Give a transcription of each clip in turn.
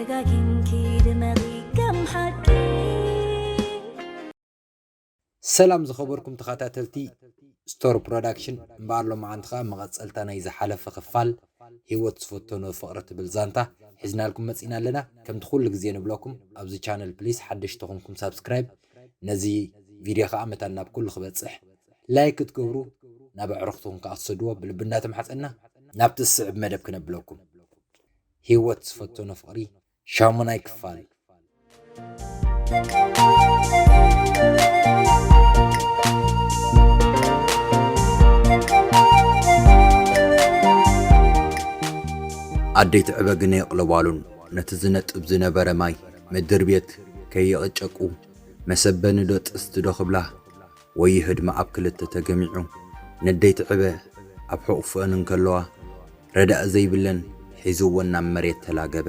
ደጋጊምኪ ድመቒ ከም ሓቂ። ሰላም ዝኸበርኩም ተኸታተልቲ ስቶር ፕሮዳክሽን፣ እምበኣር ሎማዓንቲ ኸኣ መቐጸልታ ናይ ዝሓለፈ ክፋል ህይወት ዝፈተኖ ፍቕሪ ትብል ዛንታ ሒዝናልኩም መጺና ኣለና። ከምቲ ኩሉ ግዜ ንብለኩም ኣብዚ ቻነል ፕሊስ ሓደሽቲ ተኾንኩም ሳብስክራይብ፣ ነዚ ቪድዮ ኸኣ መታን ናብ ኩሉ ክበጽሕ ላይክ ክትገብሩ ናብ ኣዕሩኽትኹም ከኣ ክትሰድዎ ብልቢ እናተማሕጸና ናብቲ ዝስዕብ መደብ ክነብለኩም። ህይወት ዝፈተኖ ፍቕሪ ሻሙናይ ክፋል። ኣደይ ትዕበ ግን የቕለባሉን ነቲ ዝነጥብ ዝነበረ ማይ ምድር ቤት ከይቕጨቁ መሰበኒ ዶ ጥስቲ ዶ ክብላ ወይ ህድማ ኣብ ክልተ ተገሚዑ ነደይ ትዕበ ኣብ ሕቑፍአን እንከለዋ ረዳእ ዘይብለን ሒዝወን ናብ መሬት ተላገበ።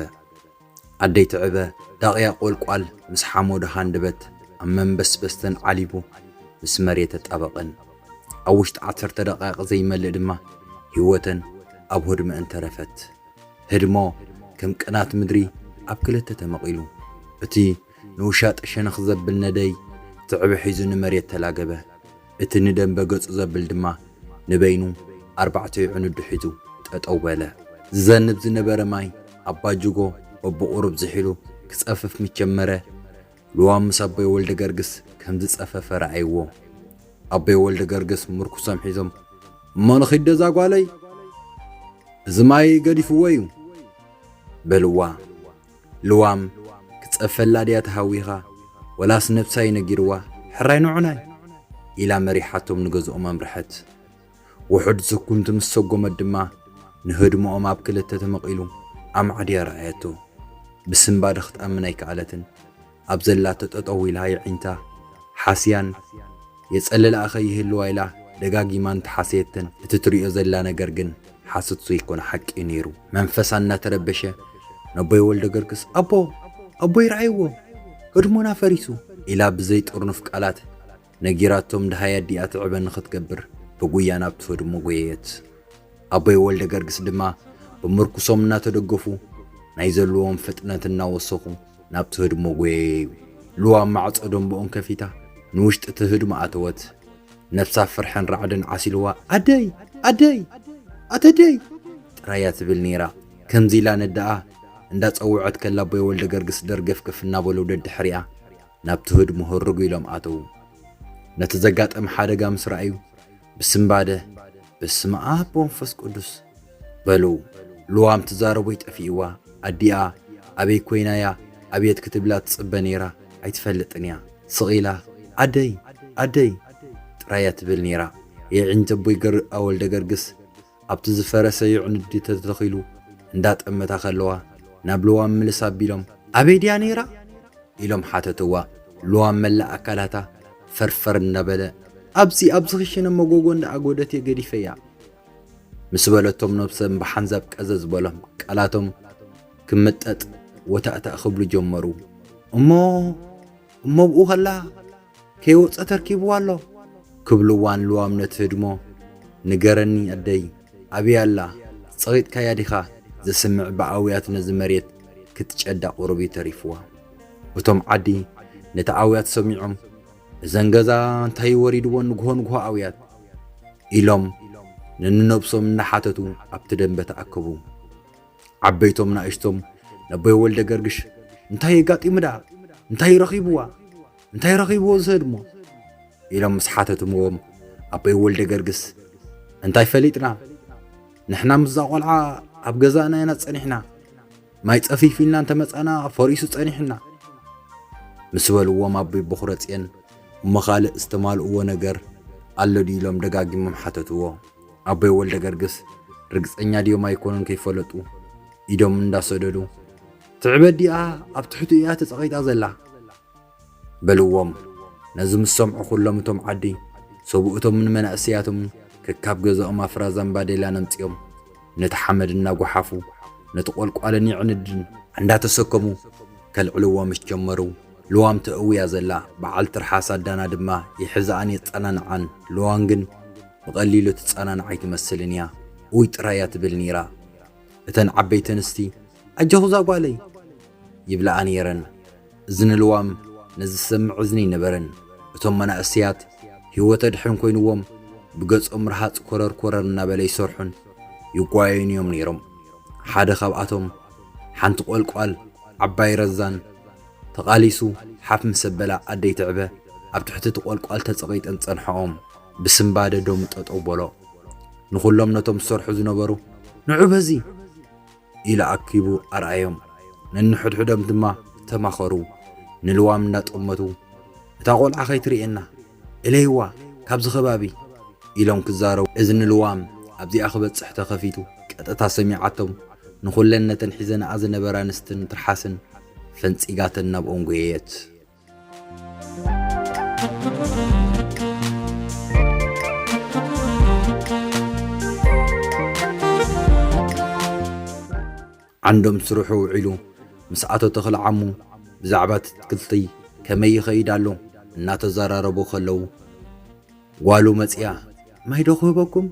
ኣደይ ትዕበ ዳቕያ ቆልቋል ምስ ሓሞዶ ሃንደበት ኣብ መንበስበስተን ዓሊቡ ምስ መሬት ተጣበቐን። ኣብ ውሽጢ ዓሰርተ ደቓይቕ ዘይመልእ ድማ ህይወተን ኣብ ህድመአን ተረፈት። ህድሞ ከም ቅናት ምድሪ ኣብ ክልተ ተመቒሉ። እቲ ንውሻጠ ሸነኽ ዘብል ነደይ ትዕበ ሒዙ ንመሬት ተላገበ። እቲ ንደንበ ገጹ ዘብል ድማ ንበይኑ ኣርባዕተ የዕኑዱ ሒዙ ጠጠው በለ። ዝዘንብ ዝነበረ ማይ ኣባጅጎ በብቑሩብ ዝሒሉ ክጸፍፍ ምስ ጀመረ፣ ልዋም ምስ ኣቦይ ወልደገርግስ ከም ዝጸፈፈ ረኣይዎ። ኣቦይ ወልደገርግስ ምርኩሶም ሒዞም፣ "እሞ ንኺድ ደዛ ጓለይ፣ እዚ ማይ ገዲፍዎ እዩ" በልዋ። ልዋም፣ "ክጸፈላ ድያ ተሃዊኻ? ወላስ ነብሳ እዩ ነጊርዋ? ሕራይ ንዑናይ!" ኢላ መሪሓቶም ንገዝኦም ኣምርሐት። ውሑድ ስኩምቲ ምስ ሰጎመት ድማ ንህድሞኦም ኣብ ክልተ ተመቒሉ ኣማዕድያ ረኣየቶ። ብስንባደ ክትኣምን ኣይከኣለትን። ኣብ ዘላቶ ጠጠው ኢላ የዒንታ ሓስያን የጸልላኣ ከይህልዋ ኢላ ደጋጊማ እንተሓሰየተን እቲ ትሪኦ ዘላ ነገር ግን ሓሶት ዘይኮነ ሓቂ እዩ ነይሩ። መንፈሳ እናተረበሸ ነቦይ ወልደገርግስ፣ "ኣቦ፣ ኣቦይ ረኣይዎ፣ ህድሞና ፈሪሱ!" ኢላ ብዘይጥርኑፍ ቃላት ነጊራቶም ደሃይ ኣዲኣ ትዕበ ንኽትገብር ብጉያ ናብቲ ህድሞ ጎየየት። ኣቦይ ወልደገርግስ ድማ ብምርኩሶም እናተደገፉ ናይ ዘለዎም ፍጥነት እናወሰኹ ናብቲ ህድሞ ጎየዩ። ልዋም ማዕጾ ደንበኦም ከፊታ ንውሽጢ እቲ ህድሞ ኣተወት። ነብሳ ፍርሕን ራዕድን ዓሲልዋ፣ "ኣደይ! ኣደይ! ኣተደይ!" ጥራይ እያ ትብል ነይራ። ከምዚ ኢላ ነደኣ እንዳጸውዐት ከላ ኣቦይ ወልደገርግስ ደርገፍገፍ እናበሉ ደድሕሪኣ ናብቲ ህድሞ ህርግ ኢሎም ኣተዉ። ነቲ ዘጋጠመ ሓደጋ ምስ ረኣዩ ብስንባደ፣ "በስመ ኣብ ወመንፈስ ቅዱስ" በሉ። ልዋም ትዛረቦ ይጠፊእዋ። ኣዲኣ ኣበይ ኮይና እያ ኣቤት ክትብላ ትጽበ ነይራ? ኣይትፈልጥን እያ። ስቕ ኢላ "ኣደይ! ኣደይ!" ጥራይ እያ ትብል ነይራ። የዒንቲ ኣቦይ ገር-፣ ኣወልደገርግስ ኣብቲ ዝፈረሰ የዕኑዲ ተተኺሉ እንዳጠመታ ከለዋ ናብ ልዋም ምልስ ኣቢሎም፣ "ኣበይ ድያ ነይራ?" ኢሎም ሓተትዋ። ልዋም መላእ ኣካላታ ፈርፈር እናበለ፣ "ኣብዚ፣ ኣብዚ ክሽነ መጎጎ እንዳ ኣጎደት እየ ገዲፈያ" ምስ በለቶም ነብሰም ብሓንሳብ ቀዘዝ በሎም። ቃላቶም ክምጠጥ ወታእታእ ክብሉ ጀመሩ። "እሞ፣ እሞ ብኡ ከላ ከይወጸ ተርኪብዋ ኣሎ" ክብልዋን ልዋም ነቲ ህድሞ፣ "ንገረኒ ኣደይ፣ ኣበይ ኣላ? ጸቒጥካያ ዲኻ?" ዘስምዕ ብኣውያት ነዚ መሬት ክትጨዳ ቁሩብ እዩ ተሪፍዋ። እቶም ዓዲ ነቲ ኣውያት ሰሚዖም፣ "እዘን ገዛ እንታይ ወሪድወን ንግሆ ንግሆ ኣውያት?" ኢሎም ነንነብሶም እናሓተቱ ኣብቲ ደንበ ተኣከቡ። ዓበይቶም ናእሽቶም ነቦይ ወልደ ገርግሽ፣ "እንታይ የጋጢሙ ደኣ? እንታይ ረኺብዋ? እንታይ ረኺብዎ እዚ ህድሞ?" ኢሎም ምስ ሓተትምዎም፣ ኣቦይ ወልደ ገርግስ፣ "እንታይ ፈሊጥና? ንሕና ምስዛ ቆልዓ ኣብ ገዛና ኢና ጸኒሕና። ማይ ጸፊፊልና እንተመጻና ፈሪሱ ጸኒሕና" ምስ በልዎም፣ ኣቦይ በኹረጽየን፣ "እሞ ካልእ ዝተማልእዎ ነገር ኣሎ ድዩ?" ኢሎም ደጋጊሞም ሓተትዎ። ኣቦይ ወልደ ገርግስ ርግጸኛ ድዮም ኣይኮኑን ከይፈለጡ ኢዶም እንዳሰደዱ፣ "ትዕበ ኣዲኣ ኣብ ትሕቱ እያ ተጸቒጣ ዘላ" በልዎም። ነዚ ምስ ሰምዑ ኩሎም እቶም ዓዲ ሰብኡቶምን መናእሰያቶምን ከካብ ገዛኦም ኣፍራዛን ባዴላን ኣምጺኦም ነቲ ሓመድ እናጓሓፉ ነቲ ቆልቋልን የዕንድን እንዳተሰከሙ ከልዕልዎ ምስ ጀመሩ፣ ልዋም ተእውያ ዘላ በዓል ትርሓስ ኣዳና ድማ ይሕዝኣን የጸናንዓን። ልዋም ግን ብቐሊሉ ትጸናንዕ ኣይትመስልን እያ። "ኡይ" ጥራይ እያ ትብል ነይራ። እተን ዓበይቲ ኣንስቲ፣ "ኣጆኺ እዛ ጓለይ፣ ይብልኣ ነይረን። እዝኒ ልዋም ነዚ ዝሰምዕ እዝኒ ኣይነበረን። እቶም መናእሰያት ህይወት ኣድሕን ኮይንዎም ብገጾም ረሃጽ ኮረር ኮረር እናበለ ይሰርሑን ይጓየዩን እዮም ነይሮም። ሓደ ካብኣቶም ሓንቲ ቆልቋል ዓባይ ረዛን ተቓሊሱ ሓፍ ምስ ኣበላ ኣደይ ትዕበ ኣብ ትሕቲ እቲ ቆልቋል ተጸቒጠን ጸንሐኦም ብስንባደ ደሙ ጠጠው በሎ። ንኹሎም ነቶም ዝሰርሑ ዝነበሩ ንዑ በዚ ኢሉ ኣኪቡ ኣርኣዮም። ነንሕድሕዶም ድማ ተማኸሩ። ንልዋም እንዳጠመቱ እታ ቆልዓ ከይትርእየና እለይዋ ካብዚ ከባቢ ኢሎም ክዛረቡ እዝኒ ልዋም ኣብዚኣ ክበጽሕ ተኸፊቱ ቀጥታ ሰሚዓቶም ንኹለን ነተን ሒዘንኣ ዝነበራ ኣንስትን ትርሓስን ፈንጺጋተን ናብኦም ጎየየት። ዓንዶም ስርሑ ውዒሉ ምስ ኣቶ ተኽለ ዓሙ ብዛዕባ እቲ ኣትክልቲ ከመይ ይኸይድ ኣሎ እናተዘራረቡ ከለዉ ጓሉ መጺኣ ማይ ዶ ክህበኩም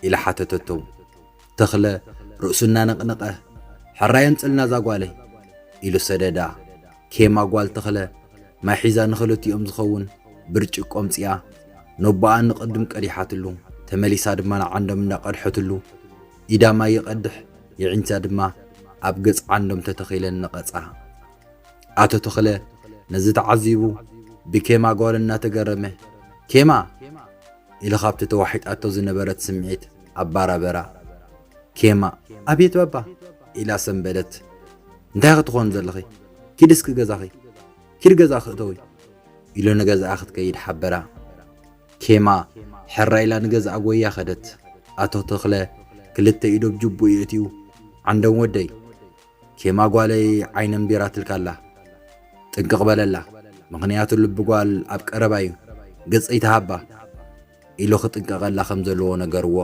ኢላ ሓተተቶ። ተኽለ ርእሱ እናነቕነቐ ሕራይ ኣምጽልና እዛ ጓለይ ኢሉ ሰደዳ። ኬማ ጓል ተኽለ ማይ ሒዛ ንኽልቲኦም ዝኸውን ብርጭቆ ኣምጺኣ ነቦኣ ንቕድም ቀዲሓትሉ ተመሊሳ ድማ ንዓንዶም እንዳቐድሐትሉ ኢዳ ማይ ይቐድሕ የዒንታ ድማ ኣብ ገጽ ዓንዶም ተተኺለን ነቐጻ። ኣቶ ተኽለ ነዚ ተዓዚቡ ብኬማ ጓል እናተገረመ ኬማ ኢሉ ካብቲ ተዋሒጣቶ ዝነበረት ስምዒት ኣባራበራ። ኬማ ኣቤት ባባ ኢላ ሰንበደት። እንታይ ክትኾን ዘለኺ? ኪድ እስኪ ገዛኺ ኪድ ገዛ ክእተዊ ኢሉ ንገዛኣ ክትከይድ ሓበራ። ኬማ ሕራ ኢላ ንገዛኣ ጎያ ከደት። ኣቶ ተኽለ ክልተ ኢዶብ ጅቡ የእትዩ ዓንዶም ወደይ ኬማ ጓለይ ዓይነን ቢራትልካ ኣላ። ጥንቅቕ በለላ ምኽንያቱ ልቢ ጓል ኣብ ቀረባ እዩ። ገጸይ ተሃባ ኢሉ ክጥንቀቐላ ከም ዘለዎ ነገርዎ።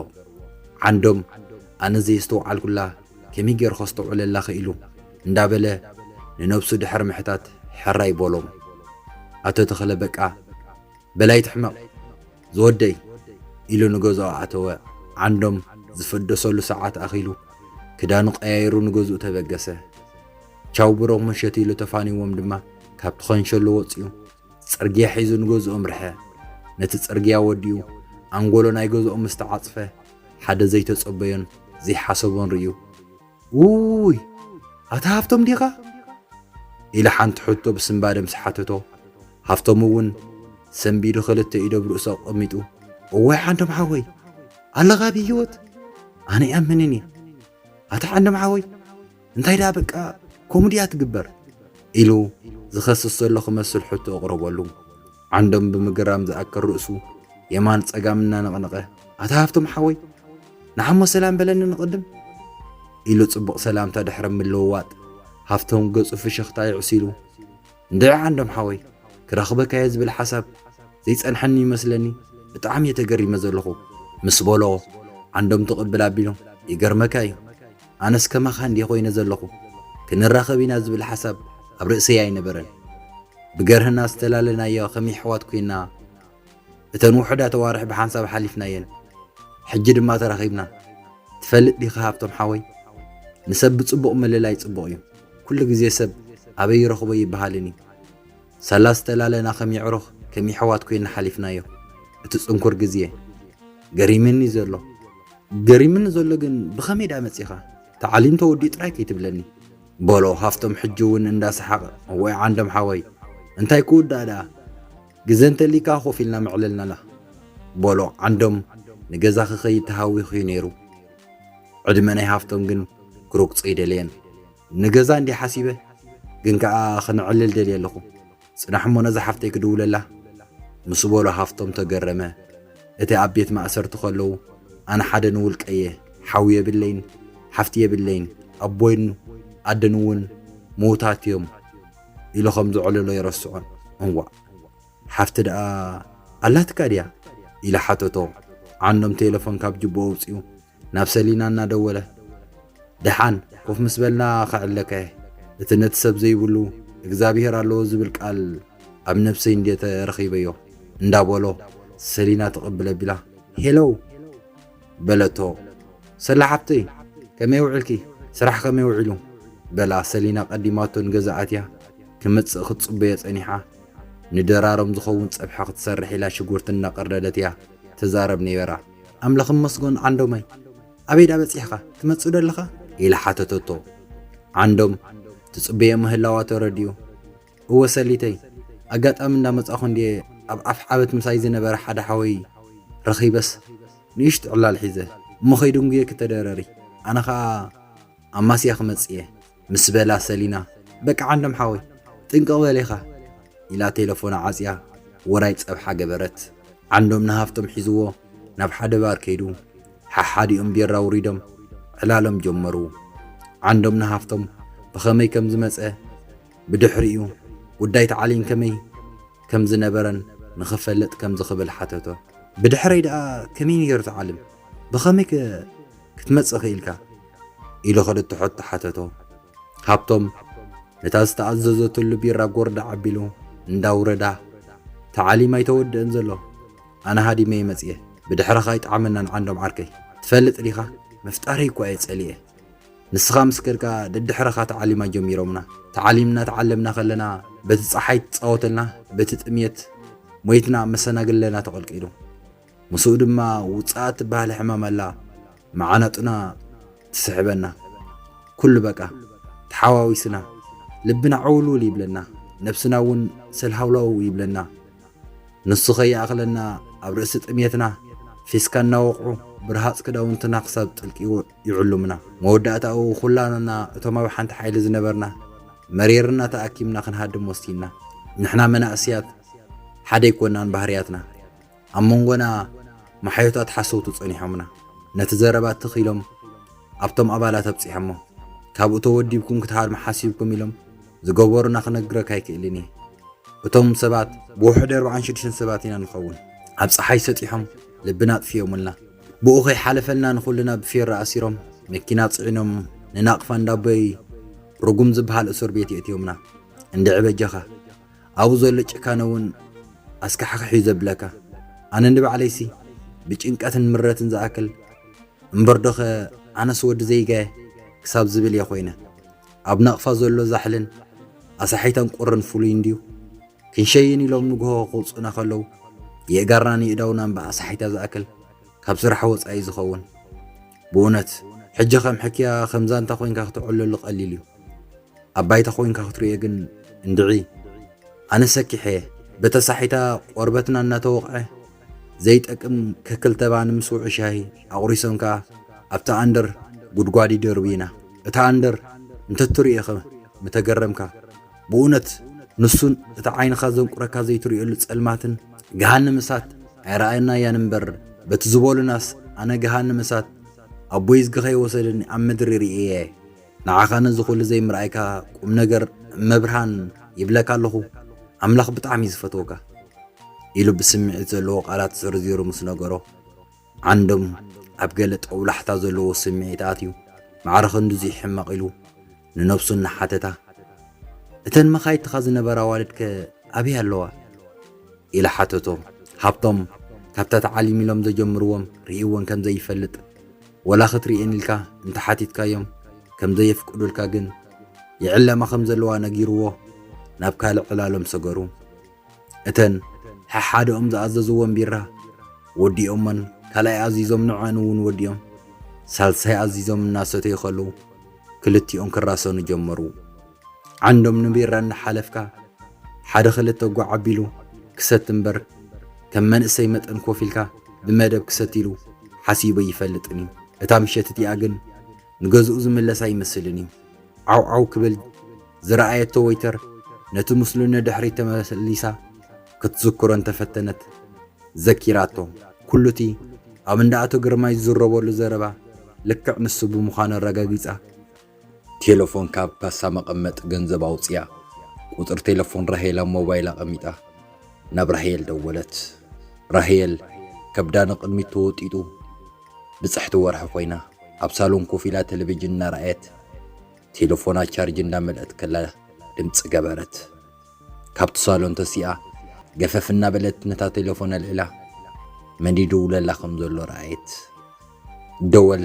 ዓንዶም ኣነ ዘየስተውዓልኩላ ከመይ ገይሩ ከስተውዕለላ ክኢሉ እንዳበለ ንነብሱ ድሕሪ ምሕታት ሕራይ በሎም። ኣቶ ተኽለ በቃ በላይ ትሕመቕ ዝወደይ ኢሉ ንገዝኦ ኣተወ። ዓንዶም ዝፈደሰሉ ሰዓት ኣኺሉ ክዳኑ ቀያይሩ ንገዝኡ ተበገሰ። ቻው ብሮ መሸት ኢሉ ተፋኒዎም ድማ ካብቲ ኸንሸሎ ወፂኡ ፅርግያ ሒዙ ንገዝኡ ኣምርሐ። ነቲ ፅርግያ ወዲኡ ኣንጎሎ ናይ ገዝኦም ምስ ተዓፅፈ ሓደ ዘይተፀበዮን ዘይሓሰቦን ርእዩ። ውይ ኣታ ሃፍቶም ዲኻ? ኢለ ሓንቲ ሕቶ ብስንባደ ምስ ሓተቶ፣ ሃፍቶም እውን ሰንቢዱ ክልተ ኢዱ ኣብ ርእሱ ኣቐሚጡ፣ እዋይ ዓንዶም ሓወይ፣ ኣለኻ ብህይወት? ኣነ ይኣምንን እየ። ኣታ ዓንዶም ሓወይ፣ እንታይ ደኣ በቃ ኮሙድያ ትግበር? ኢሉ ዝኸስስ ዘሎ ክመስል ሕቶ ኣቕረበሉ። ዓንዶም ብምግራም ዝኣክል ርእሱ የማን ጸጋም እናነቕነቐ፣ ኣታ ሃፍቶም ሓወይ፣ ንዓሞ ሰላም በለኒ ንቕድም ኢሉ ጽቡቕ ሰላምታ ድሕሪ ምልውዋጥ፣ ሃፍቶም ገጹ ፍሽኽታ ይዕሲሉ፣ እንድዒ ዓንዶም ሓወይ፣ ክረኽበካ'የ ዝብል ሓሳብ ዘይጸንሐኒ ይመስለኒ፣ ብጣዕሚ'የ ተገሪመ ዘለኹ ምስ በሎ፣ ዓንዶም ትቕብል ኣቢሉ፣ ይገርመካ እዩ፣ ኣነስ ከማኻ እንድየ ኮይነ ዘለኹ፣ ክንራኸብ ኢና ዝብል ሓሳብ ኣብ ርእሰይ ኣይነበረን። ብገርህና ዝተላለናዮ ከም የሕዋት ኮይና እተን ውሑዳት ኣዋርሕ ብሓንሳብ ሓሊፍናየን። ሕጂ ድማ ተራኺብና። ትፈልጥ ዲኻ ሃብቶም ሓወይ? ንሰብ ብጽቡቕ ምልላይ ጽቡቕ እዩ። ኩሉ ግዜ ሰብ ኣበይ ይረኽቦ ይበሃልን እዩ። ሳላ ዝተላለና ከም የዕሩኽ ከም የሕዋት ኮይና ሓሊፍናዮ። እቲ ጽንኩር ግዜ። ገሪምኒ ዘሎ። ገሪምኒ ዘሎ ግን ብኸመይ ደኣ መጺኻ? ተዓሊም ተወዲኡ ጥራይ ከይትብለኒ። በሎ ሃፍቶም ሕጂ እውን እንዳሰሓቐ። እዋይ ዓንዶም ሓወይ፣ እንታይ ክውዳእ ደኣ? ግዘ እንተሊካ ኮፍ ኢልና መዕለልናላ። በሎ ዓንዶም ንገዛ ክኸይድ ተሃዊኹ እዩ ነይሩ። ዕድመ ናይ ሃፍቶም ግን ክረግጾ ኣይደለየን። ንገዛ እንድየ ሓሲበ፣ ግን ከኣ ክነዕልል ደልየ ኣለኹ። ጽናሕ እሞ ነዛ ሓፍተይ ክድውለላ ምስ በሎ ሃፍቶም ተገረመ። እቲ ኣብ ቤት ማእሰርቲ ከለዉ ኣነ ሓደ ንውልቀየ ሓው የብለይን ሓፍቲ የብለይን ኣቦይን ኣደን እውን ምዉታት እዮም ኢሉ ከም ዘዕለሎ ይረስዖን። እንዋእ ሓፍቲ ደኣ ኣላትካ ድያ? ኢለ ሓተቶ። ዓንዶም ቴለፎን ካብ ጅቦ ኣውጺኡ ናብ ሰሊና እናደወለ፣ ደሓን ኮፍ ምስ በልና ከዕልለካ እየ። እቲ ነቲ ሰብ ዘይብሉ እግዚኣብሄር ኣለዎ ዝብል ቃል ኣብ ነብሰይ እንድየ ተረኺበዮ እንዳበሎ ሰሊና ትቕብል ኣቢላ፣ ሄሎ በለቶ። ሰላ ሓብተይ ከመይ ውዕልኪ? ስራሕ ከመይ ውዒሉ? በላ ሰሊና ቀዲማቶ ንገዛ ኣትያ። ክመጽእ ክትጽበዮ ጸኒሓ። ንደራሮም ዝኸውን ጸብሒ ክትሰርሕ ኢላ ሽጉርቲ እናቐረደት እያ ትዛረብ ነይበራ። ኣምላኽ ይመስገን ዓንዶመይ፣ ኣበይ ዳ በጺሕኻ? ትመጽእ ዶ ኣለኻ? ኢላ ሓተተቶ። ዓንዶም ትጽበዮ ምህላዋ ተረዲኡ። እወ ሰሊተይ፣ ኣጋጣሚ እንዳመጻኹ እንድየ ኣብ ኣፍ ዓበት ምሳይ ዝነበረ ሓደ ሓወይ ረኺበስ ንእሽቶ ዕላል ሒዘ እሞ ከይድንጉየኪ ተደረሪ፣ ኣነ ኸኣ ኣማስያ ክመጽእ እየ ምስ በላ ሰሊና፣ በቃ ዓንዶም ሓወይ ጥንቅቕ በል ኢኻ ኢላ ቴለፎና ዓጽያ ውራይ ጸብሓ ገበረት። ዓንዶም ንሃፍቶም ሒዝዎ ናብ ሓደ ባር ከይዱ ሓሓዲኦም ቢራ ኣውሪዶም ዕላሎም ጀመሩ። ዓንዶም ንሃፍቶም ብኸመይ ከም ዝመጸ ብድሕሪኡ ጉዳይ ተዓሊም ከመይ ከም ዝነበረን ንኽፈልጥ ከምዚ ክብል ሓተቶ። ብድሕረይ ደኣ ከመይ ነይሩ ተዓልም? ብኸመይ ከ ክትመጽእ ክኢልካ? ኢሉ ክልተ ሕቶ ሓተቶ። ሃብቶም ነታ ዝተኣዘዘትሉ ቢራ ጎርዳ ዓቢሉ እንዳውረዳ፣ ተዓሊም ኣይተወድእን ዘሎ፣ ኣነ ሃዲመ እየ መጽየ፣ ብድሕረኻ ኣይጠዓመናን ዓንዶም ዓርከይ፣ ትፈልጥ ዲኻ? ምፍጣረይ እኳ እየ ጸሊኤ። ንስኻ ምስ ከድካ ደድሕረኻ ተዓሊማ ጀሚሮምና። ተዓሊምና ተዓለምና ከለና በቲ ጸሓይ ትጻወተልና፣ በቲ ጥምየት ሞይትና ኣብ መሰናግለና ተቐልቂሉ። ምስኡ ድማ ውጽኣት ትበሃል ሕማም ኣላ፣ መዓናጡና ትስሕበና። ኩሉ በቃ ተሓዋዊስና፣ ልብና ዕውልውል ይብለና፣ ነብስና እውን ሰልሃውላው ይብለና። ንሱ ከይኣኽለና ኣብ ርእሲ ጥምየትና ፊስካ እናወቕዑ ብርሃጽ ክዳውንትና ክሳብ ጥልቂ ይዕሉምና። መወዳእታኡ ኩላና እቶም ኣብ ሓንቲ ሓይሊ ዝነበርና መሪርና ተኣኪብና ክንሃድም ወሲንና። ንሕና መናእስያት ሓደ ኣይኮናን ባህርያትና። ኣብ መንጎና ማሕዮታት ሓሰውቲ ጸኒሖምና። ነቲ ዘረባ ትኽ ኢሎም ኣብቶም ኣባላት ኣብጺሖሞ። ካብኡ ተወዲብኩም ክትሃድሙ ሓሲብኩም ኢሎም ዝገበሩና ክነግረካ ኣይክእልን እየ። እቶም ሰባት ብውሕዲ ኣርባዓን ሽዱሽተን ሰባት ኢና ንኸውን። ኣብ ጸሓይ ሰጢሖም ልብና ኣጥፊኦምልና። ብኡ ከይሓለፈልና ንኹልና ብፌሮ ኣሲሮም መኪና ጽዒኖም ንናቕፋ እንዳቦይ ርጉም ዝበሃል እስር ቤት የእትዮምና። እንድዒ በጃኻ ኣብኡ ዘሎ ጭካነ እውን ኣስካሕክሕ እዩ ዘብለካ። ኣነ ንባዕለይሲ ብጭንቀትን ምረትን ዝኣክል እምበርዶኸ ኣነስ ወዲ ዘይጋየ ክሳብ ዝብል እየ ኮይነ። ኣብ ናቕፋ ዘሎ ዛሕልን ኣሳሒታን ቁርን ፍሉይ እንድዩ። ክንሸይን ኢሎም ንግሆ ከውፅኡና ከለዉ የእጋርናን የእዳውናን ብኣሳሒታ ዝኣክል ካብ ስራሕ ወፃኢ ዝኸውን። ብእውነት ሕጂ ከም ሕክያ ከም ዛንታ ኮይንካ ክትዕለሉ ቀሊል እዩ። ኣብ ባይታ ኮይንካ ክትሪኦ ግን እንድዒ። ኣነ ሰኪሐ እየ። በተሳሒታ ቆርበትና እናተወቕዐ ዘይጠቅም ከክልተ ባኒ ምስ ውዑይ ሻሂ ኣቑሪሶም ከኣ ኣብታ ኣንደር ጉድጓድ ይደርብዩና። እታ ኣንደር እንተትርእዮኸ ምተገረምካ። ብእውነት ንሱን እቲ ዓይንኻ ዘንቁረካ ዘይትርእየሉ ጸልማትን ገሃነም እሳት ኣይረኣናያን እምበር፣ በቲ ዝበሉናስ ኣነ ገሃነም እሳት ኣቦይ እዝጊ ከይወሰደኒ ኣብ ምድሪ ርእየየ። ንዓኻ ነዚ ኩሉ ዘይምርኣይካ ቁም ነገር እመብርሃን ይብለካ ኣለኹ። ኣምላኽ ብጣዕሚ እዩ ዝፈትወካ ኢሉ ብስምዒት ዘለዎ ቃላት ዘርዚሩ ምስ ነገሮ፣ ዓንዶም ኣብ ገለ ጠውላሕታ ዘለዎ ስምዒት ኣትዩ ማዕረ ክንድዚ ሕማቕ ኢሉ ንነብሱ እናሓተታ፣ እተን መኻይድትኻ ዝነበራ ኣዋልድከ ኣበይ ኣለዋ? ኢላ ሓተቶ። ሃብቶም ካብታ ተዓሊም ኢሎም ዘጀምርዎም ርእይወን ከም ዘይፈልጥ፣ ወላ ክትርእየን ኢልካ እንተሓቲትካዮም ከም ዘየፍቅዱልካ ግን ይዕለማ ከም ዘለዋ ነጊርዎ ናብ ካልእ ዕላሎም ሰገሩ። እተን ሓሓደኦም ዝኣዘዝወን ቢራ ወዲኦመን ካልኣይ ኣዚዞም ንዐን እውን ወዲኦም ሳልሳይ ኣዚዞም እናሰተዩ ከለዉ ክልቲኦም ክራሰኑ ጀመሩ። ዓንዶም ንቢራ እናሓለፍካ ሓደ ክልተ ጓዕ ኣቢሉ ክሰቲ እምበር ከም መንእሰይ መጠን ኮፍ ኢልካ ብመደብ ክሰቲ ኢሉ ሓሲቡ ኣይፈልጥን እዩ። እታ ምሸት እቲኣ ግን ንገዝኡ ዝምለስ ኣይመስልን እዩ። ዓው ዓው ክብል ዝረኣየቶ ወይተር ነቲ ምስሉ ንድሕሪት ተመሊሳ ክትዝክሮ እንተፈተነት ዘኪራቶ። ኩሉቲ ኣብ እንዳ ኣቶ ግርማይ ዝዝረበሉ ዘረባ ልክዕ ንሱ ብምዃኑ ኣረጋጊጻ። ቴለፎን ካብ ካሳ መቐመጢ ገንዘብ ኣውጽያ ቁጽሪ ቴለፎን ራሄል ኣብ ሞባይል ኣቐሚጣ ናብ ራሄል ደወለት። ራሄል ከብዳ ንቕድሚት ተወጢጡ ብጽሕቲ ወርሒ ኮይና ኣብ ሳሎን ኮፍ ኢላ ቴሌቪዥን እናረኣየት ቴለፎና ቻርጅ እንዳመልአት ከላ ድምጺ ገበረት። ካብቲ ሳሎን ተሲኣ ገፈፍ እናበለት ነታ ቴለፎን ኣልዒላ መን ይድውለላ ከም ዘሎ ረኣየት። ደወል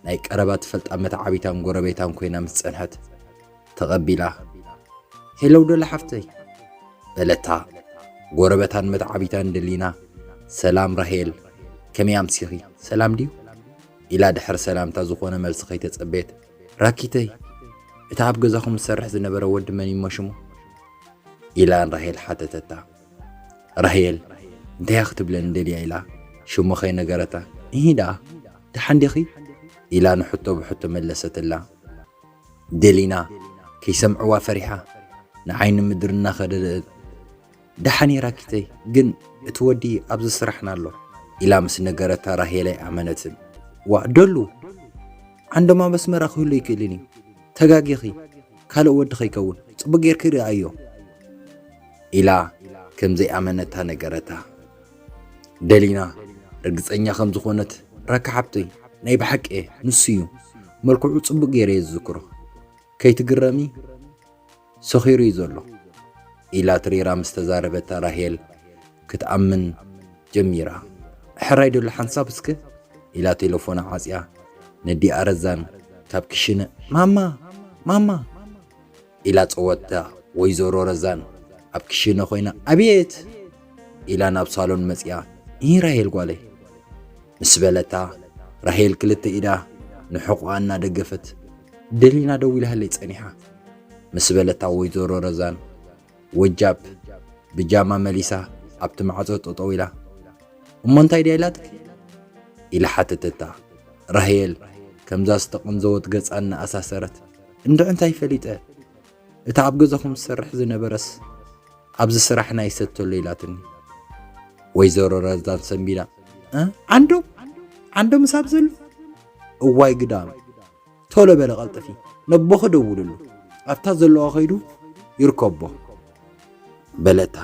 ናይ ቀረባ ትፈልጣ መተዓቢታን ጎረቤታን ኮይና ምስ ጸንሐት ተቐቢላ። "ሄሎ ደላ ሓፍተይ" በለታ። ጎረበታን መትዓቢታን ደሊና፣ "ሰላም ራሄል፣ ከመይ ኣምሲኺ? ሰላም ድዩ?" ኢላ ድሕሪ ሰላምታ ዝኾነ መልሲ ከይተጸበየት፣ "ራኪተይ፣ እቲ ኣብ ገዛኹም ዝሰርሕ ዝነበረ ወዲ መን እሞ ሽሙ?" ኢላ ንራሄል ሓተተታ። ራሄል፣ "እንታይ እያ ክትብለኒ ደልያ?" ኢላ ሽሙ ከይነገረታ፣ "እሂ ደኣ፣ ደሓን ዲኺ?" ኢላ ንሕቶ ብሕቶ መለሰትላ። ደሊና ከይሰምዕዋ ፈሪሓ፣ ንዓይኒ ምድሪ እናኸደደት፣ "ደሓን እየ ራኪተይ፣ ግን እቲ ወዲ ኣብዚ ስራሕና ኣሎ" ኢላ ምስ ነገረታ፣ ራሄል ኣይኣመነትን። "ዋ፣ ደሉ፣ ዓንዶም ኣብ ኣስመራ ክህሉ ኣይክእልን እዩ። ተጋጊኺ፣ ካልእ ወዲ ከይከውን፣ ጽቡቕ ጌርኪ ርኣዮ" ኢላ ከም ዘይኣመነታ ነገረታ። ደሊና ርግጸኛ ከም ዝኾነት፣ "ራኪ ሓብተይ፣ ናይ ብሓቂ እየ፣ ንሱ እዩ። መልክዑ ጽቡቕ ገይረ እየ ዝዝክሮ። ከይትግረሚ፣ ሰኺሩ እዩ ዘሎ" ኢላ ትሪራ ምስ ተዛረበታ፣ ራሄል ክትኣምን ጀሚራ። "ሕራይ ደሎ ሓንሳብ እስከ" ኢላ ቴሌፎና ዓጽያ፣ ነዲኣ ረዛን ካብ ክሽነ፣ "ማማ! ማማ!" ኢላ ጸወታ። ወይዘሮ ረዛን ኣብ ክሽነ ኮይና፣ "ኣቤት!" ኢላ ናብ ሳሎን መጽያ፣ "እሂ ራሄል ጓለይ" ምስ በለታ፣ ራሄል ክልተ ኢዳ ንሕቖኣ እናደገፈት፣ "ደሊና ደዊላትለይ ጸኒሓ" ምስ በለታ፣ ወይዘሮ ረዛን ወጃብ ብጃማ መሊሳ ኣብቲ ማዕጾ ጠጠው ኢላ፣ "እሞ እንታይ ድያ ኢላትኪ?" ኢላ ሓተተታ። ራሄል ከምዛ ዝተቐንዘወት ገጻ እናኣሳሰረት፣ "እንድዒ እንታይ ፈሊጠ? እቲ ኣብ ገዛኹም ዝሰርሕ ዝነበረስ ኣብዚ ስራሕና ይሰተሎ ኢላትኒ።" ወይዘሮ ረዛን ሰንቢዳ፣ "እ? ዓንዶም? ዓንዶምስ ኣብ ዘሎ? እዋይ ግዳም! ቶሎ በለ ቀልጥፊ፣ ነቦኺ ደውልሉ። ኣብታ ዘለዋ ከይዱ ይርከቦ" በለታ።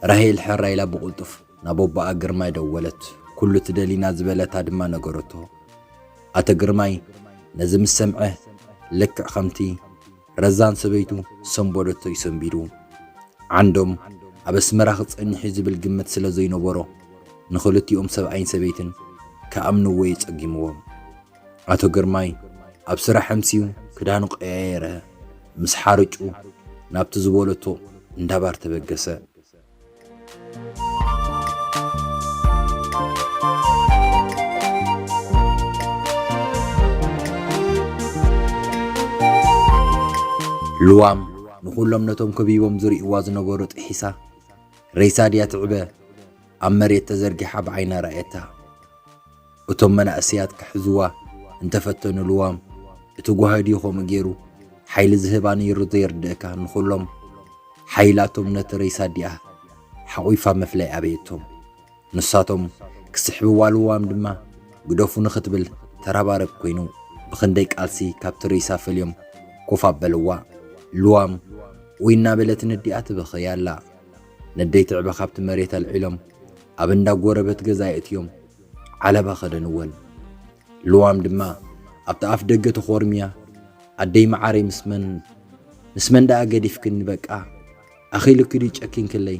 ራሄል ሕራይ ኢላ ብቕልጡፍ ናብ ኣቦኣ ግርማይ ደወለት። ኩሉ እቲ ደሊና ዝበለታ ድማ ነገረቶ። ኣቶ ግርማይ ነዚ ምስ ሰምዐ፣ ልክዕ ከምቲ ረዛን ሰበይቱ ዝሰንበደቶ እዩ ሰንቢዱ። ዓንዶም ኣብ ኣስመራ ክጸንሕ እዩ ዝብል ግምት ስለ ዘይነበሮ፣ ንኽልቲኦም ሰብኣይን ሰበይትን ክኣምንዎ እዩ ጸጊምዎም። ኣቶ ግርማይ ኣብ ስራሕ ኣምስዩ ክዳኑ ቀያየረ። ምስ ሓርጩ ናብቲ ዝበለቶ እንዳ ባር ተበገሰ። ልዋም ንኹሎም ነቶም ከቢቦም ዝርእይዋ ዝነበሩ ጥሒሳ፣ ሬሳ ድያ ትዕበ ኣብ መሬት ተዘርጊሓ ብዓይና ረኣየታ። እቶም መናእሰያት ክሕዝዋ እንተፈተኑ፣ ልዋም፣ "እቲ ጓሂ ድዩ ከምኡ ገይሩ? ሓይሊ ዝህባ ነይሩ ዘይርድእካ?" ንኹሎም ሓይላቶም ነቲ ሬሳ ኣዲኣ ሓቑፋ ምፍላይ ኣበየቶም። ንሳቶም ክስሕብዋ፣ ልዋም ድማ ግደፉ ንኽትብል ተራባረብ ኮይኑ፣ ብኽንደይ ቃልሲ ካብቲ ሬሳ ፈልዮም ኮፍ ኣበልዋ። ልዋም ኡይ እናበለት ነዲኣ ትበኽይ ኣላ። ነደይ ትዕበ ካብቲ መሬት ኣልዒሎም ኣብ እንዳ ጎረበት ገዛ የእትዮም ዓለባ ከደንወን። ልዋም ድማ ኣብቲ ኣፍ ደገ ተኾርምያ፣ "ኣደይ መዓረይ፣ ምስ መን፣ ምስ መን ደኣ ገዲፍክኒ? በቃ ኣኺሉኪ ድዩ ጨኪንክለይ?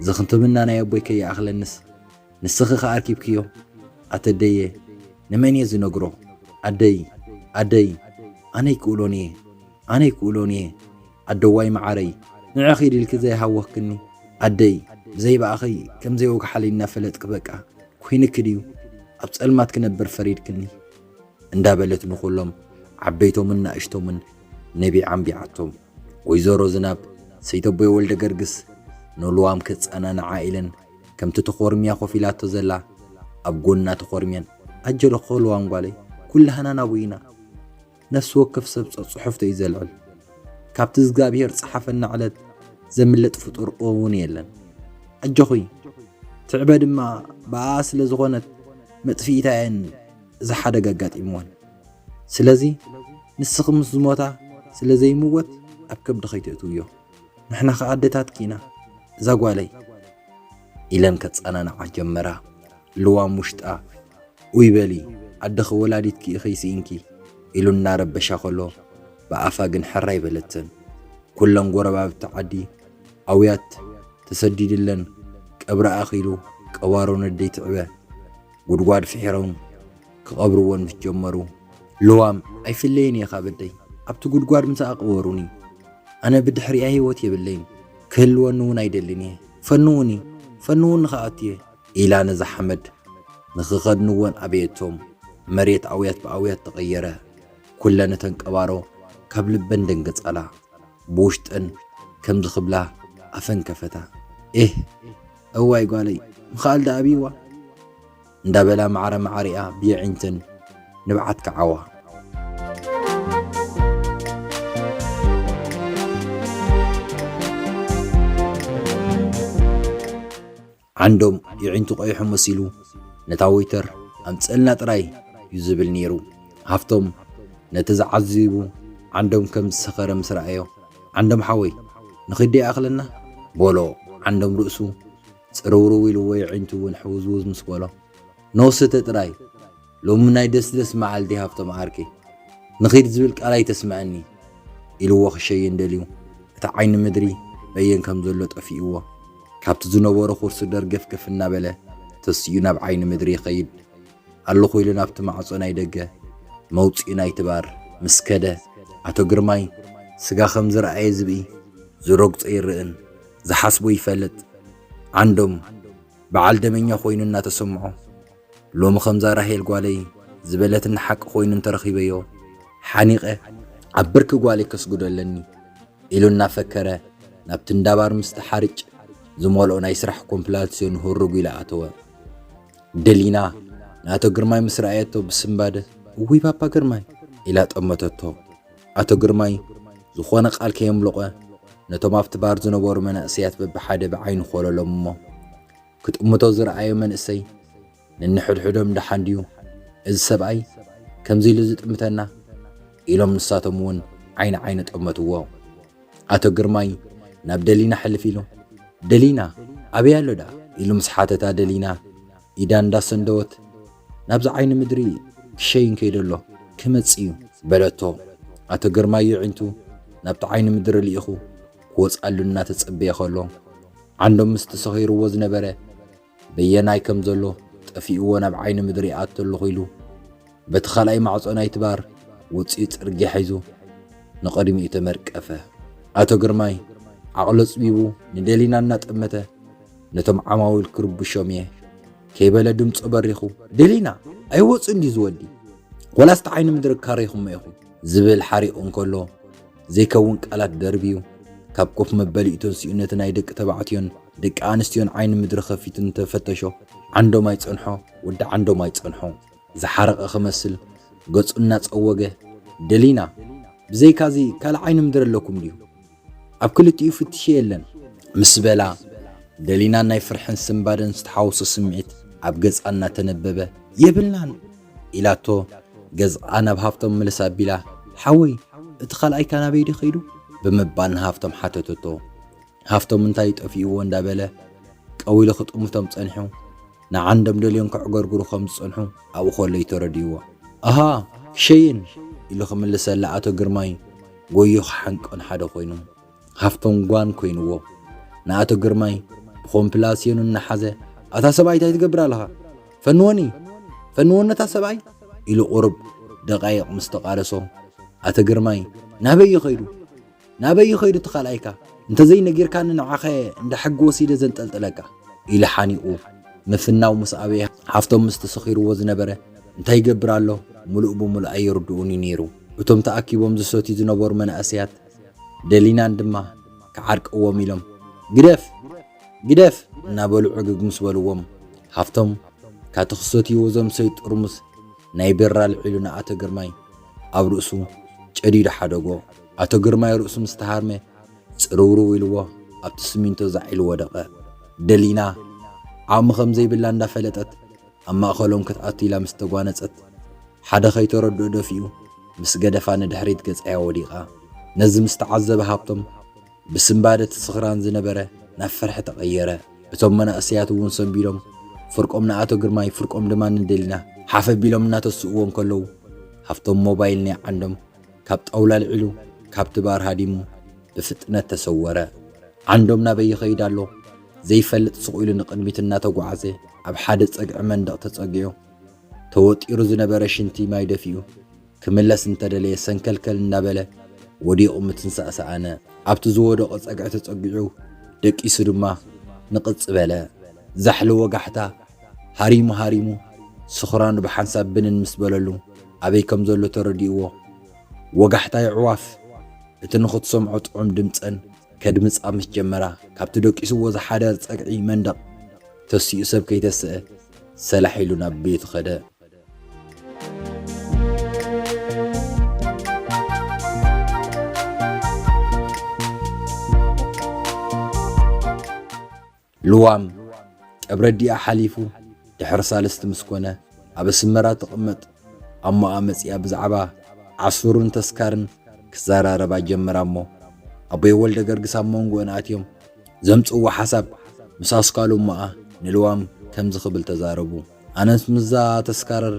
እዚ ክንትምና ናይ ኣቦይ ከይኣኽለንስ ንስኺ ከኣ ኣርኪብክዮ? ኣተደየ፣ ንመን እየ ዝነግሮ? ኣደይ፣ ኣደይ፣ ኣነ ኣይክእሎን እየ፣ ኣነ ኣይክእሎን እየ። ኣደዋይ መዓረይ፣ ንዕኺ ድልኪ ዘይሃወኽክኒ? ኣደይ፣ ብዘይ ብኣኺ ከም ዘይወግሓለይ እናፈለጥኪ በቃ ኮይንኪ ድዩ ኣብ ጸልማት ክነብር ፈሪድክኒ?" እንዳበለት ንኹሎም ዓበይቶምን ንኣሽቶምን ነቢዓ ኣንቢዓቶም። ወይዘሮ ዝናብ፣ ሰይተቦይ ወልደ ገርግስ፣ ንልዋም ከጸናንዓ ኢለን ከምቲ ተኾርምያ ኮፍ ኢላቶ ዘላ ኣብ ጎና ተኾርምየን፣ "ኣጀለኾ ልዋም ጓለይ፣ ኩላህና ናብኡ ኢና። ነፍሲ ወከፍ ሰብ ጸጽሑፍቶ እዩ ዘልዕል። ካብቲ እግዚኣብሔር ጸሓፈና ዕለት ዘምልጥ ፍጡር እውን የለን። ኣጆኺ፣ ትዕበ ድማ ብኣኣ ስለ ዝኾነት መጥፊኢታ እየን እዚ ሓደጋ ኣጋጢምወን። ስለዚ ንስኺ ምስ ዝሞታ ስለ ዘይምወት ኣብ ከብድኺ ኣይተእትውዮ። ንሕና ኸኣ ኣደታትኪ ኢና እዛ ጓለይ" ኢለን ከጸናንዓ ጀመራ። ልዋም ውሽጣ፣ "ኡይ በሊ፣ ኣደኺ ወላዲትኪ ኢኺ ስኢንኪ" ኢሉ እናረበሻ ከሎ፣ ብኣፋ ግን ሕራይ በለትን። ኩለን ጎረባብቲ ዓዲ ኣውያት ተሰዲድለን፣ ቀብሪ ኣኺሉ ቀባሮ ነደይ ትዕበ ጉድጓድ ፍሒሮም ክቐብርወን ምስ ጀመሩ፣ ልዋም፣ "ኣይፍለየን እየ ካብ ኣደይ፣ ኣብቲ ጉድጓድ ምሳኣ ቅበሩኒ። ኣነ ብድሕሪኣ ህይወት የብለይን፣ ክህልወኒ እውን ኣይደልን እየ። ፈንውኒ፣ ፈንውኒ ክኣቱ እየ ኢላ ነዛ ሓመድ ንኽኸድንወን ኣበየቶም። መሬት ኣውያት ብኣውያት ተቐየረ። ኩለን እተን ቀባሮ ካብ ልበን ደንገጻላ። ብውሽጠን ከምዚ ክብላ ኣፈን ከፈታ። ኤህ፣ እዋይ ጓለይ፣ ምኽኣል ደኣ ኣብይዋ እንዳበላ ማዕረ ማዕሪኣ ብየዒንተን ንብዓት ከዓዋ። ዓንዶም የዒንቱ ቀይሑ መሲሉ ነታ ወይተር ኣምጽእልና ጥራይ እዩ ዝብል ነይሩ። ሃፍቶም ነቲ ዝዓዚቡ ዓንዶም ከም ዝሰኸረ ምስ ረኣዮ፣ ዓንዶም ሓወይ፣ ንኺድ ይኣኽለና? በሎ። ዓንዶም ርእሱ ጽርውርው ኢልዎ የዒንቱ እውን ሕውዝውዝ ምስ በሎ፣ ንወስተ ጥራይ፣ ሎሚ ናይ ደስደስ መዓልቲ ሃፍቶም ዓርከይ፣ ንኺድ ዝብል ቃል ኣይተስምዐኒ ኢልዎ ክሸይን ደልዩ፣ እቲ ዓይኒ ምድሪ በየን ከም ዘሎ ጠፊእዎ። ካብቲ ዝነበሮ ኩርሲ ደርገፍገፍ እናበለ ተሲኡ ናብ ዓይኒ ምድሪ ይኸይድ። ኣለኹ ኢሉ ናብቲ ማዕጾ ናይ ደገ መውጽኢ ናይቲ ባር ምስ ከደ፣ ኣቶ ግርማይ ስጋ ከም ዝረኣየ ዝብኢ ዝረግጾ ይርእን ዝሓስቦ ይፈልጥ። ዓንዶም በዓል ደመኛ ኮይኑ እናተሰምዖ፣ ሎሚ ከምዛ ራሄል ጓለይ ዝበለትኒ ሓቂ ኮይኑ እንተረኺበዮ፣ ሓኒቐ ኣብ ብርኪ ጓለይ ከስግዶ ኣለኒ ኢሉ እናፈከረ፣ ናብቲ እንዳ ባር ምስቲ ሓርጭ ዝመልኦ ናይ ስራሕ ኮምፕላሲዮን ህሩግ ኢሉ ኣተወ። ደሊና ንኣቶ ግርማይ ምስ ረኣየቶ ብስንባደ፣ "እውይ ባባ ግርማይ" ኢላ ጠመተቶ። ኣቶ ግርማይ ዝኾነ ቃል ከየምለቖ፣ ነቶም ኣብቲ ባር ዝነበሩ መናእሰያት በብሓደ ብዓይኑ ኮለሎም እሞ፣ ክጥምቶ ዝረኣዮ መንእሰይ ነንሕድሕዶም፣ "ደሓን ድዩ እዚ ሰብኣይ ከምዚ ኢሉ ዝጥምተና?" ኢሎም ንሳቶም እውን ዓይኒ ዓይኒ ጠመትዎ። ኣቶ ግርማይ ናብ ደሊና ሕልፍ ኢሉ፣ "ደሊና፣ ኣበይ ኣሎ ደኣ?" ኢሉ ምስ ሓተታ፣ ደሊና ኢዳ እንዳሰንደወት፣ "ናብዚ ዓይኒ ምድሪ ክሸይን ከይዱ ኣሎ፣ ክመጽእ እዩ" በለቶ። ኣቶ ግርማይ የዒንቱ ናብቲ ዓይኒ ምድሪ ልኢኹ ክወጽኣሉ እናተጸበየ ከሎ፣ ዓንዶም ምስቲ ሰኺርዎ ዝነበረ በየናይ ከም ዘሎ ጠፊእዎ ናብ ዓይኒ ምድሪ ይኣቱ ኣለኹ ኢሉ፣ በቲ ካልኣይ ማዕጾ ናይቲ ባር ወጺኡ ጽርግያ ሒዙ ንቕድሚኡ ተመርቀፈ። ኣቶ ግርማይ ዓቕሉ ኣጽቢቡ ንደሊና እናጠመተ፣ "ነቶም ዓማዊል ክርብሾም እየ" ከይበለ ድምጹ በሪኹ፣ "ደሊና፣ ኣይወጽእን ድዩ ዝወዲ? ወላስ እቲ ዓይኒ ምድሪ ካረይኹሞ ኢኹም?" ዝብል ሓሪቑ እንከሎ፣ ዘይከውን ቃላት ደርብዩ፣ ካብ ኮፍ መበሊኡ ተንሲኡ ነቲ ናይ ደቂ ተባዕትዮን ደቂ ኣንስትዮን ዓይኒ ምድሪ ከፊቱ እንተፈተሾ፣ ዓንዶም ኣይጸንሖ፣ ወዲ ዓንዶም ኣይጸንሖ። ዝሓረቐ ክመስል ገጹ እናጸወገ፣ "ደሊና፣ ብዘይካዚ ካልእ ዓይኒ ምድሪ ኣለኩም ድዩ? ኣብ ክልቲኡ ፍትሽ የለን" ምስ በላ፣ ደሊና ናይ ፍርሕን ስንባደን ዝተሓወሶ ስምዒት ኣብ ገጻ እናተነበበ፣ "የብልናን" ኢላቶ፣ ገዝኣ ናብ ሃፍቶም ምልስ ኣቢላ፣ "ሓወይ፣ እቲ ካልኣይካ ናበይ ድዩ ከይዱ?" ብምባል ንሃፍቶም ሓተተቶ። ሃፍቶም እንታይ ጠፊእዎ እንዳበለ ቀዊሉ ክጥምቶም ጸኒሑ፣ ንዓንዶም ደልዮም ከዕገርግሩ ከም ዝጸንሑ ኣብኡ ከሎ እዩ ተረዲእዎ። "ኣሃ፣ ክሸይን" ኢሉ ክምልሰላ፣ ኣቶ ግርማይ ጎዩ ክሓንቆን ሓደ ኮይኑ፣ ሃፍቶም ጓን ኮይንዎ። ንኣቶ ግርማይ ብኮምፕላሲዮን እናሓዘ፣ "ኣታ ሰብኣይ እንታይ ትገብር ኣለኻ? ፈንወኒ፣ ፈንወኒ ነታ ሰብኣይ" ኢሉ ቁሩብ ደቃይቕ ምስ ተቓለሶ፣ ኣቶ ግርማይ፣ "ናበይ እዩ ከይዱ? ናበይ እዩ ከይዱ እቲ ካልኣይካ? እንተዘይነጊርካኒ ንዓኸ እንዳ ሕጊ ወሲደ ዘንጠልጥለካ" ኢሉ ሓኒቑ ምፍናው ምስ ኣበየ፣ ሃፍቶም ምስቲ ሰኺርዎ ዝነበረ እንታይ ይገብር ኣሎ ምሉእ ብምሉእ ኣይርድኡን እዩ ነይሩ። እቶም ተኣኪቦም ዝሰትዩ ዝነበሩ መናእሰያት ደሊናን ድማ ክዓርቅዎም ኢሎም፣ "ግደፍ! ግደፍ!" እናበሉ ዕግግ ምስ በልዎም፣ ሃፍቶም ካቲ ክሰትይዎ ዘምሰዩ ጥርሙስ ናይ ቢራ ኣልዒሉ ንኣቶ ግርማይ ኣብ ርእሱ ጨዲዱ ሓደጎ። ኣቶ ግርማይ ርእሱ ምስ ተሃርመ፣ ጽርውርው ኢልዎ ኣብቲ ስሚንቶ ዛዕ ኢሉ ወደቐ። ደሊና ዓቕሚ ከም ዘይብላ እንዳፈለጠት፣ ኣብ ማእከሎም ክትኣቱ ኢላ ምስ ተጓነጸት፣ ሓደ ከይተረድኦ ደፊኡ ምስ ገደፋ ንድሕሪት ገጻ እያ ወዲቓ። ነዚ ምስ ተዓዘበ ሃብቶም፣ ብስንባደ እቲ ስኽራን ዝነበረ ናብ ፍርሒ ተቐየረ። እቶም መናእሰያት እውን ሰንቢዶም፣ ፍርቆም ንኣቶ ግርማይ፣ ፍርቆም ድማ ንደሊና ሓፍ ኣቢሎም እናተስእዎ እንከለዉ፣ ሃብቶም ሞባይል ናይ ዓንዶም ካብ ጣውላ ኣልዒሉ ካብቲ ባር ሃዲሙ ብፍጥነት ተሰወረ። ዓንዶም ናበይ ይኸይድ ኣሎ ዘይፈልጥ፣ ስቕ ኢሉ ንቕድሚት እናተጓዕዘ፣ ኣብ ሓደ ጸግዒ መንደቕ ተጸጊዑ፣ ተወጢሩ ዝነበረ ሽንቲ ማይ ደፊኡ፣ ክምለስ እንተደለየ ሰንከልከል እናበለ ወዲቑ ምትንሳእ ሰኣነ። ኣብቲ ዝወደቖ ጸግዒ ተጸጊዑ ደቂሱ ድማ ንቕጽ በለ። ዛሕሊ ወጋሕታ ሃሪሙ ሃሪሙ ስኽራኑ ብሓንሳብ ብንን ምስ በለሉ ኣበይ ከም ዘሎ ተረዲእዎ። ወጋሕታ የዕዋፍ እቲ ንኽትሰምዖ ጥዑም ድምጸን ከድምጻ ምስ ጀመራ፣ ካብቲ ደቂስዎ ዝሓደር ጸግዒ መንደቕ ተሲኡ ሰብ ከይተስአ ሰላሕ ኢሉ ናብ ቤቱ ኸደ። ልዋም ቀብረዲኣ ሓሊፉ ድሕሪ ሳልስቲ ምስ ኮነ፣ ኣብ ኣስመራ ትቕመጥ ኣሞኣ መጺኣ ብዛዕባ ዓሱርን ተስካርን ክዘራረባ ጀመራ። እሞ ኣቦይ ወልደ ገርግስ ኣብ መንጎአን ኣትዮም ዘምጽእዎ ሓሳብ ምስ ኣስካሉ እሞኣ ንልዋም ከምዚ ክብል ተዛረቡ። ኣነስ ምስዛ ተስካረር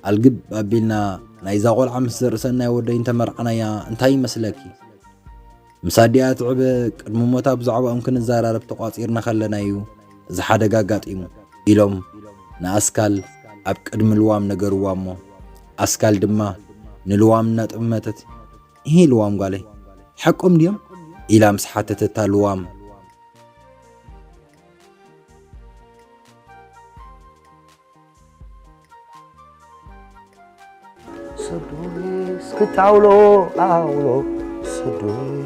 ኣልግብ ኣቢልና ናይዛ ቆልዓ ምስ ዘርእሰናይ ወደይ እንተመርዓናያ እንታይ ይመስለኪ? ምስ ኣዲኣ ትዕበ ቅድሚ ሞታ ብዛዕባኦም ክንዘራረብ ተቋጺርና ከለና እዩ እዚ ሓደጋ ኣጋጢሙ ኢሎም ንኣስካል ኣብ ቅድሚ ልዋም ነገርዋ። እሞ ኣስካል ድማ ንልዋም እናጠመተት፣ "እሂ ልዋም ጓለይ፣ ሓቆም ድዮም?" ኢላ ምስ ሓተተታ ልዋም፣ ሰዶይ እስክታውሎ ኣውሎ ሰዶይ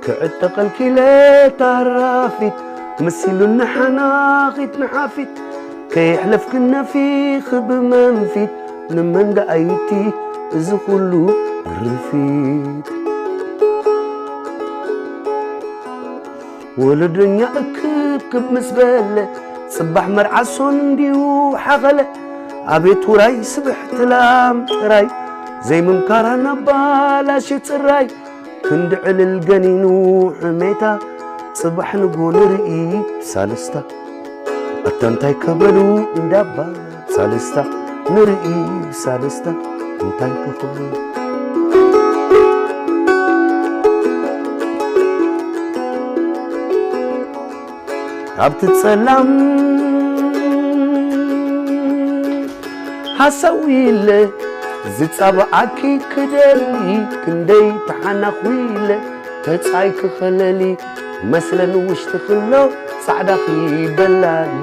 ክዕጠቐልኪ ኢለ ታራፊት መሲሉኒ ሓናኺት ንሓፊት ከየሕለፍክን ነፊኺ ብመንፊት ንመን ደኣይቲ እዚ ኩሉ ግርፊት ወለደኛ እክብክብ ምስ በለ ጽባሕ መርዓ ሶን እንዲዩ ሓኸለ ኣቤት ውራይ ስብሕቲ ላም ጥራይ ዘይምምካራ ናባላሽ ጽራይ ክንዲ ዕልል ገኒኑ ሕሜታ ጽባሕ ንጎ ንርኢ ብሳልስታ ኣታ እንታይ ከበሉ እንዳባ ብሳልስታ ንርኢ ብሳልስታ እንታይ ከኽብሉ ኣብቲ ጸላም ሓሳዊ ኢለ ዝጻብዓኪ ክደሊ ክንደይ ተሓናኹ ኢለ ተጻይ ክኸለሊ መስለን ውሽጢ ክሎ ጻዕዳኺ በላሊ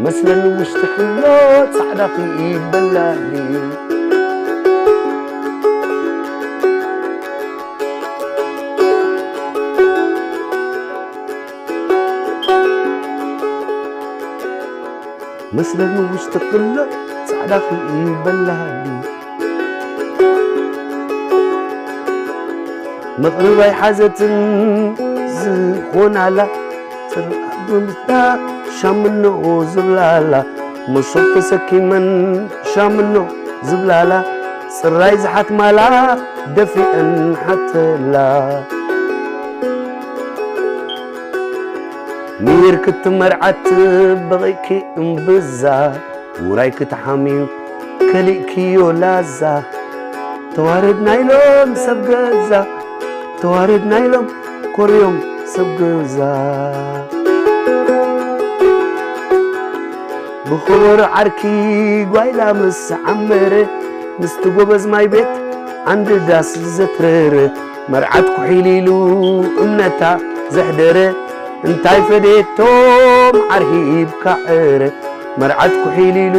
መስለን ውሽጢ ክሎ ጻዕዳኺ በላሊ መስለኒ ውሽጢ ክሎ ጻዕዳ ክኢበላኒ መቕርብ ኣይሓዘትን ዝኾናላ ጽርኣብ ብምታ ሻምኖ ዝብላላ መሶብ ተሰኪመን ሻምኖ ዝብላላ ጽራይ ዝሓትማላ ደፊአን ሓተላ ሚር ክትመርዓት በቒኪ እምብዛ ውራይ ክትሓምዩ ከሊእክዮ ላዛ ተዋረድና ኢሎም ሰብ ገዛ ተዋረድና ኢሎም ኮርዮም ሰብ ገዛ ብኽቡር ዓርኪ ጓይላ ምስ ዓመረ ምስቲ ጎበዝ ማይ ቤት ዓንዲ ዳስ ዘትረረ መርዓት ኩሒል ኢሉ እምነታ ዘሕደረ እንታይ ፈደየቶ መዓር ሂብካ ዕረ መርዓት ኩሒል ኢሉ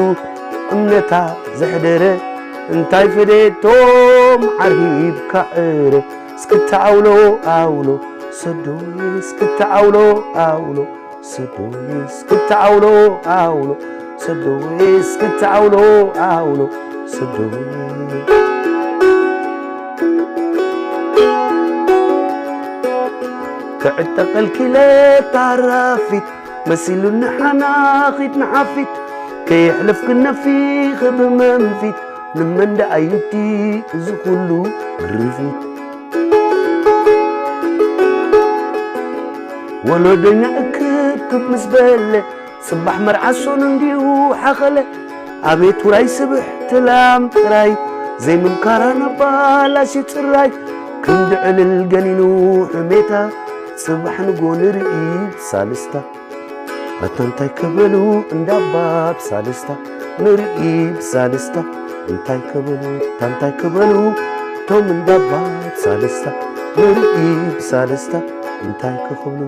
እምነታ ዘሕደረ እንታይ ፈደየቶ መዓር ሂብካ ዕረ እስክታ ኣውሎ ኣውሎ ሰዶይ እስክታ ኣውሎ ኣውሎ ሰዶይ እስክታ ኣውሎ ኣውሎ ሰዶይ እስክታ ኣውሎ ኣውሎ ሰዶይ ክዕጠቐልኪ ለታራፊት መሲሉኒ ሓናኺት ንሓፊት ከየሕለፍክን ነፊኺ ብመንፊት ንመን ደኣይቲ እዚ ኩሉ ግርፊት ወሎደኛ እክብክብ ምስ በለ ጽባሕ መርዓ ሶኑ እንዲዩ ሓኸለ ኣቤት ውራይ ስብሕ ትላም ጥራይ ዘይምምካራ ናባላሽ ጽራይ ክንዲ ዕልል ገኒኑ ሕሜታ ጽባሕ ንጎ ንርኢ ብሳልስታ ኣታ እንታይ ክበሉ እንዳባ ብሳልስታ ንርኢ ብሳልስታ እንታይ ክበሉ ታንታይ ክበሉ ቶም እንዳባ ብሳልስታ ንርኢ ብሳልስታ እንታይ ክኽብሉ